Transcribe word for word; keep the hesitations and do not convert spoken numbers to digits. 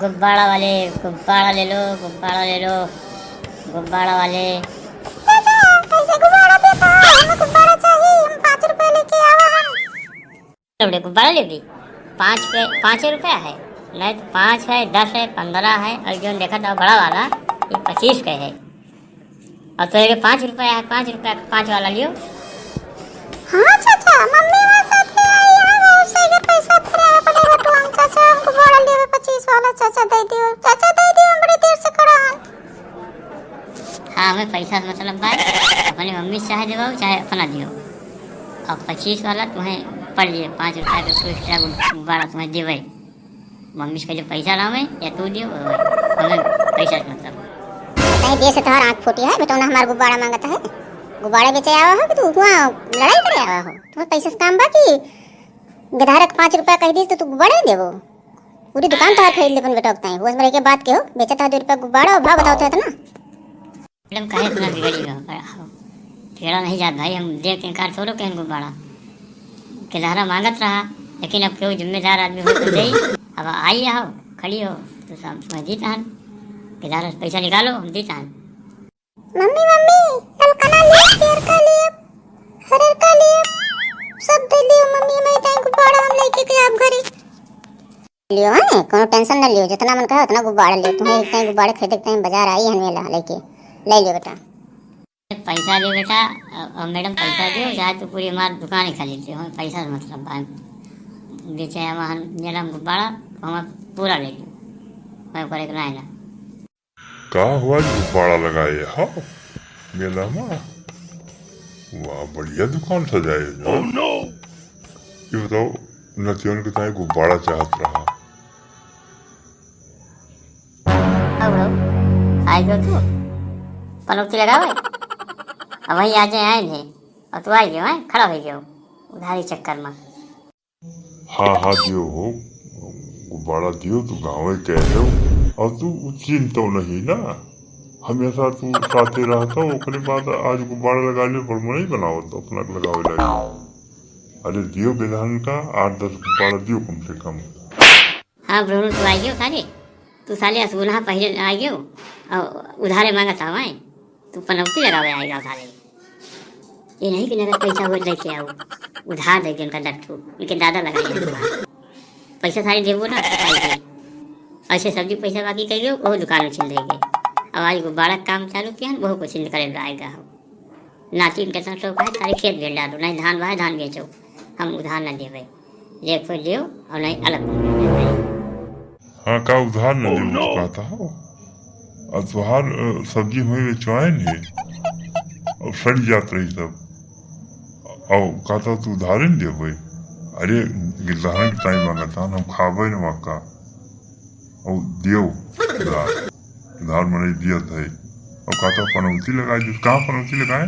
गुब्बारा वाले, गुब्बारा ले लो, गुब्बारा ले लो, गुब्बारा वाले। चाचा, कैसे गुब्बारा देता? हमें गुब्बारा चाहिए, हम पाँच रुपए लेके आवा हम। लो बेटे, गुब्बारा ले भी। पाँच पे, पाँचे रुपया है, नहीं तो पाँच है, दस है, पन्द्रह है, और जो देखा था बड़ा वाला, ये पच्चीस के है। और तो ये पाँच रुपया है, पाँच रुपया का पाँच वाला लियो। हाँ चाचा, मम्मी वहाँ साथे आई है, वहाँ से के पैसा धरे आए पड़े बटुआ में। चाचा, हमको बड़ा लेवे पच्चीस वाला, चाचा दे दियो, चाचा दे दियो, हम बड़ी देर से खड़ा हैं। हाँ, हमें पैसा से मतलब बा, अपने मम्मी से चाहे देवाओ, चाहे अपना दियो। और पच्चीस वाला तुम्हें पड़ लिए, पाँच रुपया के कोई एक्स्ट्रा गुब्बारा तुम्हें देवे। मम्मी से कहिए पैसा लावे या तू दियो, हमें पैसा से मतलब। कहीं देर से तोहार आँख फूटी है, बेटौना हमार गुब्बारा मांगत है। गुब्बारा बेचे आवा हो कि तू हुआँ लड़ाई करे आवा हो? तुम्हें पैसा से काम बा कि गधारक पाँच रुपया कह दी तो तू गुब्बारा ही देबो? पूरी दुकान तोहार खरीद लेबन बेटा, बताई। होश में रह के बात के हो, बेचत है दो रुपया गुब्बारा और भाव बताओ तो इतना। मैडम, काहे इतना बिगड़ी हो? बिगड़ा नहीं जात भाई, हम देख के इनकार थोड़ो कहें गुब्बारा। गधारा मांगत रहा, लेकिन अब केहू जिम्मेदार आदमी हो तो दे। अब आई आओ, खड़ी हो, तो सब मैं दीत हन। गधारा से पैसा निकालो, हम दीत हन। मम्मी, मम्मी, ललकना लिए, पियरका लिए, हरियरका लिए, सब दे दियो मम्मी, मैं ताई गुब्बारा हम लेके के आप घरे। लियो, हैं? कोनो tension न लियो, जितना मन कहे उतना गुब्बारा लियो। तुम्हें इतने गुब्बारे खरीदे के time बाजार आई हन मेला लेके, ले लियो बेटा। पैसा दे बेटा, अ, अ, मैडम पैसा दियो, चाहे तो पूरी हमार दुकान ही खरीद लियो, हमें पैसा से मतलब बा। बेचे हम हन मेला में गुब्बारा, हमें पूरा ले लियो, हमें करे के ना है ना। का हुआ, गुब्बारा लगाए हो मेला में? वाह, बढ़िया दुकान सजाए हो। Oh, no! ये बताओ, नतियन के ताई गुब्बारा चाहत रहा। आओ, आओ। आए गयो तू? पनौती लगावे? अब वही आज आए थे। और तू आए गयो, हैं? खड़ा हो गयो। उधारी चक्कर में। हाँ, हाँ, दियो हो, गुब्बारा दियो, तू गाँवे के हो, और तू चिंतो नहीं ना, हमेशा तू साथे रहता, ओकरे बाद आज गुब्बारा लगा लियो, बड़ मनई बनावत, अपना लगावे लागी। अरे दियो बेधान का आठ दस गुब्बारा दियो कम से कम। हाँ, ब्रूनो, तू आ गयो साले, तू साले असगुनहा पहिले आ गयो, और उधारे मांगत आवाए। तू पनौती लगावे आएगा साले। ये नहीं कि नगद पैसा होत लेके आओ, उधार दे दे उनका दस ठो, उनके दादा लगाए हैं दुकान। पैसा सारे देबो ना, खाई के। ऐसे सब्जी पैसा बाकी कर दो, वो दुकान में छिन देंगे। अब आज गुब्बारा काम चालू किया है, वो कुछ करे आएगा हो। नाती इनके साथ शौक है, सारे खेत बेच डालो, नहीं धान बा है, धान बेचो, हम उधार ना देवे। जे कोई लियो और नहीं अलग। हाँ, का उधार न देबो, कहता हो? अब तुहार, अ, सब्जी हमें बेचवाए नहीं, अब सड़ जात रही सब। अब कहता तू उधारे न देबे? अरे, गिरधारन के ताई मांगत हन, हम खाबे न मक्का। अब दियो उधार, उधार मनई दियत है। अब कहता पनौती लगाए, जो कहाँ पनौती लगाए?